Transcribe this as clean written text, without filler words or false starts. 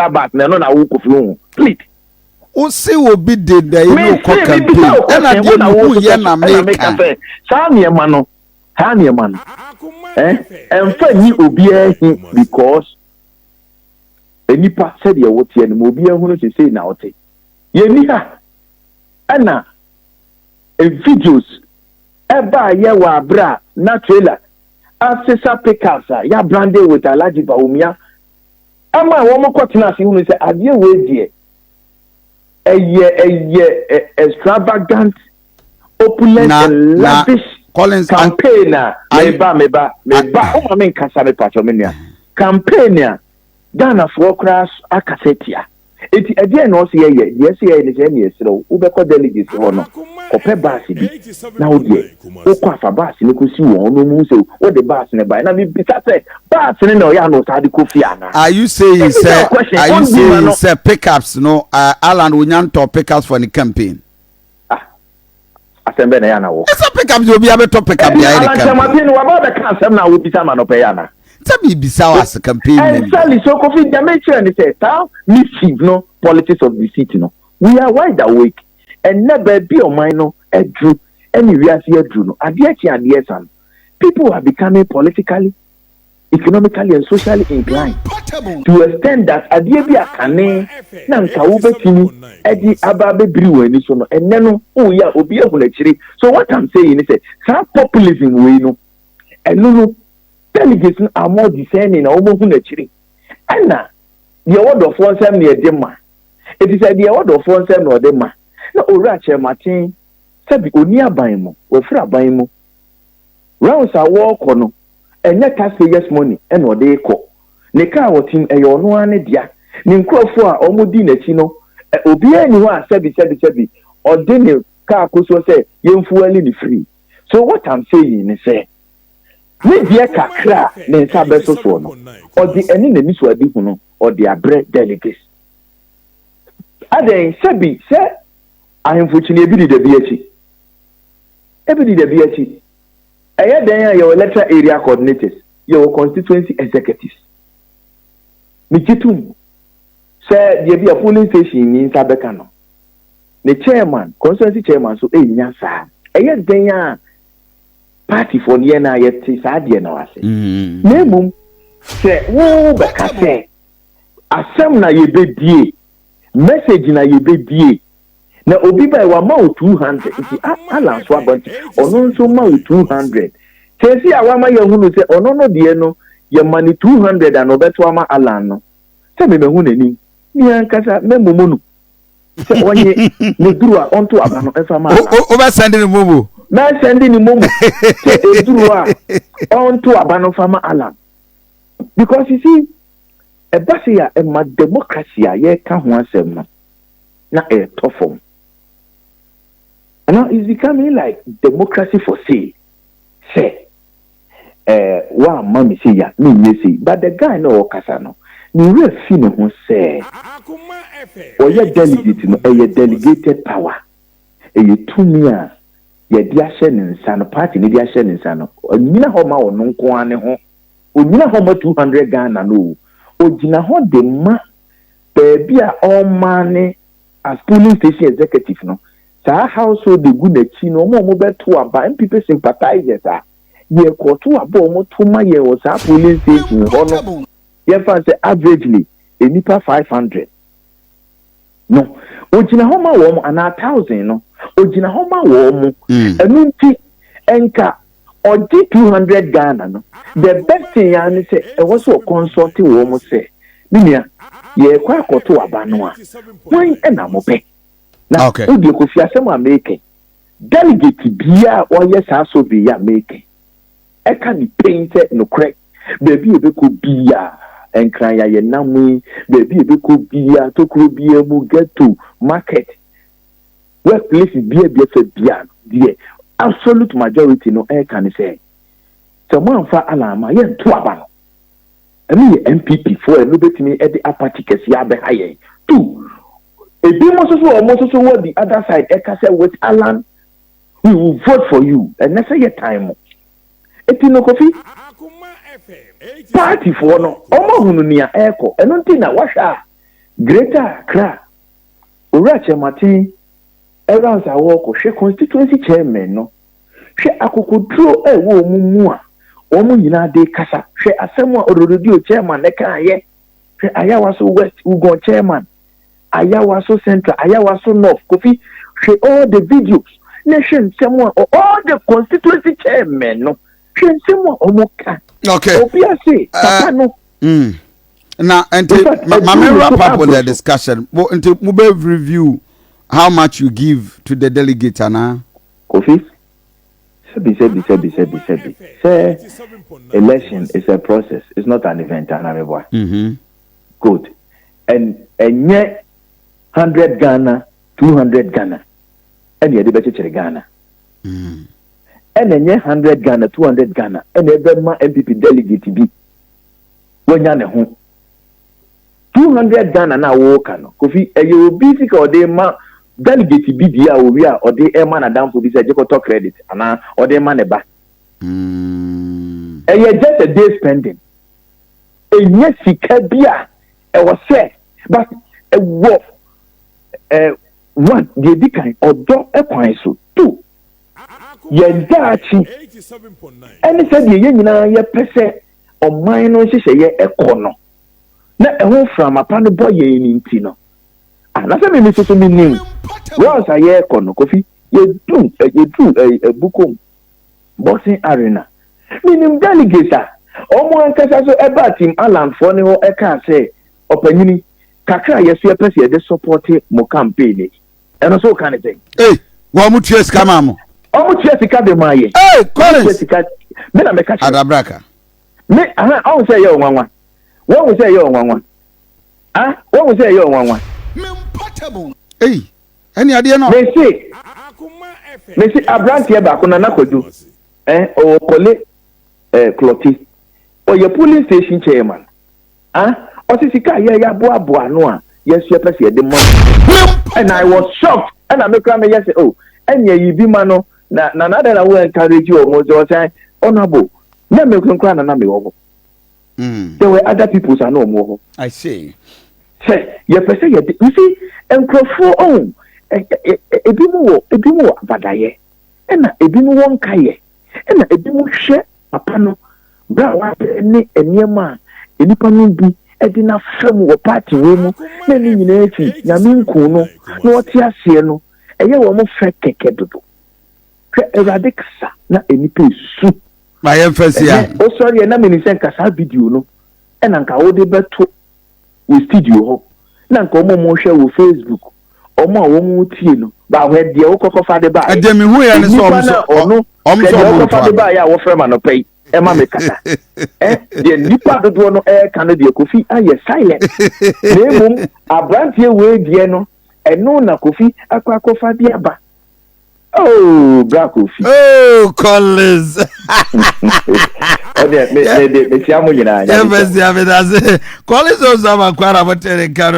Bus na ɛno na wo Kofi ho, please. Wosi obi de da yi ne okɔ campaign, ɛna deɛ mehu yɛ na meka. Sɛ saa nneɛma no ɛnfa nyi obiara hi, because nipa sɛdeɛ woteɛ no ma obiara hunu sesei na ɔte. Yɛni ha ɛna videos ɛbaa yɛ wɔ abere a na trailer asesa pickups a yɛa brand with Alhaji Bawumia ama a wɔn kɔ tena ase hunu sɛ adeɛ wei deɛ ɛyɛ extravagant, opulent and lavish Collins, campaign a meba ɔma mi nkasa, mi patro, mi nua, campaign a Ghanafoɔ koraa akasa tia. Eti ɛdeɛ na ɔsi yɛyɛ deɛ ɛsi yɛyɛ ne sɛ ɛna ɛsrɛ wo, wobɛkɔ delegates hɔ no, kɔpɛ baasi bi na wo deɛ wokɔ afa baasi no kɔsi wɔn no mu sɛ wode baasi no ba na mibisa sɛ baasi no na ɔyɛ ano saa de kɔ fie ana. Are you saying sɛ pickups no, Alan onya ntɔ pickups for the campaign? Ah, asɛm bɛɛ na yɛ ana wɔ. Ɛsɛ pickups, obi abɛtɔ pickup de ayɛ ne campaign. Alan Kyerematen no waba bɛka asɛm na wobisa ma no pɛ yɛ ana. Sɛ biribisa wo as campaign member. Exactly. So Kofi, deɛ mekyerɛ ne sɛ saa mischief no, politics of deceit no, we are wide awake. Ɛnnɛ baabi ɔman no aduru ɛne wiase aduru no, adeɛ kye adeɛ sa no, people are becoming politically, economically and socially inclined to extend that adeɛ bi akane na nka wobɛtumi ɛde aba abɛbiri wɔn ani so no, ɛnnɛ no woyɛ a obi ahu n'akyire. So what I'm saying is sɛ saa populism wei no, ɛno no delegates no are more discerning na wɔn hu n'akyire. Ɛna deɛ ɛwɔ dɔfoɔ nsɛm na yɛde ma. Eti sɛ deɛ ɛwɔ dɔfoɔ nsɛm na ɔde ma na Owura Kyerematen, sɛbi, oni aban mu, wafiri aban mu, rounds a wɔrekɔ no, ɛnyɛ taxpayers' money ɛna ɔde kɔ. Ne kaa wɔte mu ɛyɛ ɔno ara ne dea. Ne nkurɔfoɔ a wɔn di n'akyi no, obiara ni hɔ a sɛbi sɛbi sɛbi ɔde ne kaa ko so sɛ yɛn fuel ne free. So what I'm saying ne sɛ ne deɛ kakra a ne nsa bɛso soɔ no, ɔde ɛne n'ani so adi hu no, ɔde abrɛ delegates adan. Sɛbi, sɛ ahemfo kyini ebi di dabi akyi, ebi di dabi akyi. Ɛyɛ dan a yɛwɔ electoral area coordinators, yɛwɔ constituency executives. Megye tom sɛ deɛ bi a polling station ni nsa bɛka no, ne chairman, constituency chairman so ɛnya saa. Ɛyɛ dan a partyfoɔ no yɛn a yɛte saa deɛ na wase. Na mmom sɛ wo bɛka sɛ asɛm na yɛbɛdie, message na yɛbɛdie, na obi baa wama wo 200 nti Alan so aba nti ɔno nso ma wo 200. Sɛsi a wama yɛhunu sɛ ɔno no deɛ no yɛma ne 200 a na ɔbɛto ama Alan no, sɛ memahu n'anim ne ankasa mɛmomo no sɛ ɔnye ne duru a ɔnto aba no ɛfa ma Alan. Wobɛ send ne momo. Mɛ send ne momo sɛ eduru a ɔnto aba no fa ma Alan, because you see, ɛba se a ɛma democracy a yɛreka ho asɛm no na ɛɛtɔ fam. Now it's becoming like democracy for sale, sɛ wamma me sei a menyɛ sei. But the guy na ɔkasa no, ne werɛ fi ne ho sɛ ɔyɛ delegate no, ɛyɛ delegated power, ɛyɛ tumi a yɛde ahyɛ ne nsa no, party ne de ahyɛ ne nsa no. Ɔnyina hɔ ma ɔno nko ara ne ho, ɔnyina hɔ ma 200 Ghana no o, ogyina hɔ de ma beebi a ɔmaa ne as polling station executive no, saa household egu n'akyi no, wɔn a wɔbɛto aba, NPP sympathizers a yɛkɔto aba a wɔto ma yɛn wɔ saa polling station hɔ no, yɛfa sɛ averagely nipa 500 no, ogyina hɔ ma wɔn anaa 1,000 no, ogyina hɔ ma wɔn mo. Ɛno nti nka ɔgye 200 Ghana no, the best thing ya ne sɛ ɛwɔ sɛ ɔ consult wɔn mo sɛ, ne nua, yɛkɔ akɔto aba no a, wɔn ɛna mo pɛ na wodi Kofi asɛm a meeke, delegate bia a ɔyɛ saa survey a meeke ɛka ne pain sɛ nokorɛ, beebi a ebɛkɔ bia, Nkran yɛ nam yi, beebi a ebɛkɔ bia, tokuro bia mu, ghetto, market, workplace bia bia fɛ bia deɛ, absolute majority no ɛka ne sɛ mo anfa Alan ama yɛnto aba no, ɛno yɛ NPP foɔ. Ɛno bɛtumi ɛde apathy kɛseɛ abɛha yɛn. Two, ebi mo nso so, wɔn nso so wɔ the other side ɛka sɛ with Alan we will vote for you. Ɛnɛ sɛ yɛ time mo eti no, Kofi, party foɔ no, wɔn ahunu nea ɛrekɔ. Ɛno nti na wahwɛ a Greater Accra, Owura Kyerematen rounds a wɔrekɔ, hwɛ constituency chairman no, hwɛ akokoduro a ɛwɔ wɔn mu a wɔn nyinaa de kasa, hwɛ asɛm a Odododiodio chairman no kaeɛ, hwɛ Ayawaso West Wuogon chairman, Ayawaso Central, Ayawaso North, Kofi, hwɛ all the videos na hwɛ nsɛm a all the constituency chairman no, hwɛ nsɛm a wɔn ka. Obi ase, papa no. Na nti ma me wrap up on the discussion. Bo nti mo bɛ review how much you give to the delegate ana? Kofi, sɛbi sɛbi sɛbi sɛbi sɛbi sɛ election is a process, it's not an event, ana meboa? Good. And ɛnyɛ 100 Ghana, 200 Ghana ɛna yɛde bɛkyekyere Ghana. Ɛna ɛnyɛ 100 Ghana, 200 Ghana ɛna ɛbɛma NPP delegate bi wanya ne ho. 200 Ghana na wɔreka no, Kofi, ɛyɛ obi sika ɔde ma delegate bi di a owi a ɔde ɛma n'adamfo bi sɛ gye kɔtɔ credit anaa ɔde ma ne ba. Ɛyɛ just a day spending. Ɛnyɛ sika bi a ɛwɔ sɛ, but ɛwɔ one, deɛ edi kan, ɔdɔ ɛkwan so. Two, yɛn daakye ɛne sɛdeɛ yɛn nyinaa yɛpɛ sɛ ɔman no nhyehyɛeɛ ɛkɔ no na ɛho framapa no bɔ yɛn ni nti no, ah, na sɛ mímí soso mi nim rounds a yɛrekɔ no, Kofi, yɛdu yɛdu Bukom Boxing Arena, minim delegates a wɔn ankasa so ɛbaa Team Alanfoɔ ne hɔ ɛkaa sɛ ɔpanyini kakra a yɛso yɛpɛ sɛ yɛde support mo campaign yi, ɛno so ka ne sɛn? Ee, wɔn mo tua sika maa mo? Wɔn tua sika de maa yɛ. Ee, Collins. Tua sika, me na meka kyerɛ. Adabraka. Me aha, ɔhun sɛ ɛyɛ ɔnwanwa, wɔn sɛ ɛyɛ ɔnwanwa, ah, wɔn sɛ ɛyɛ ɔnwanwa. Ee, ɛni adeɛ no. Mesi aberanteɛ baako, Nana Kwadwo, ɔwɔ Kɔle Klɔte, ɔyɛ polling station chairman. Ah, ɔsi sika a yɛyɛ aboaboa ano a yɛnso yɛpɛ sɛ yɛde ma, and I was shocked. Ɛna me kora meyɛ sɛ, oh, ɛnyɛ yi bi ma no na na nada na wo encourage wɔn sɛ ɔsɛn honourable na me koraa na me wɔ hɔ. There were other people sa na wɔn wɔ hɔ. I see. Sɛ yɛpɛ sɛ yɛde, you see, nkurɔfoɔ ɔn ebi mu wɔ abadayɛ, ɛna ebi mu wɔ nkayɛ, ɛna ebi mu hwɛ papa no bere a wabere ne nneɛma a nnipa no bi ɛde n'afa mu wɔ party wei mu, na ne nyinaa akyi Nyame nku no na ɔte aseɛ no, ɛyɛ wɔn fɛ kɛkɛ dodo. Hwɛ, Awurade kasa na nnipa esu. Ma yɛn fɛ si a. Ɛnɛ osɔre yɛ na mene sɛ nka saa video no ɛna nka wode bɛto wɔ studio hɔ na nka wɔn a wɔhwɛ wɔ Facebook, wɔn a wɔn tie no baahwɛ deɛ wokɔkɔ fa de baayɛ. Ɛdeɛ mi hu yɛ ne sɛ ɔmo sɛ ɔno ɔmo hwɛ sɛ deɛ ɔmo wokɔfa de nto. Baayɛ a wɔfrɛ ma nɔpɛ yi ɛma me kasa ɛ deɛ nipa dodoɔ no ɛɛka no deɛ, Kofi ayɛ silent, na emom aberanteɛ wei deɛ no, ɛno na Kofi akɔ akɔfa de aba. Oh, bra Kofi. Oh, Collins. Ɔdeɛ me de mekyia mo nyinaa. Yɛn fɛ si amedase. Collins Osama Kwara mo tẹ̀lé nka no.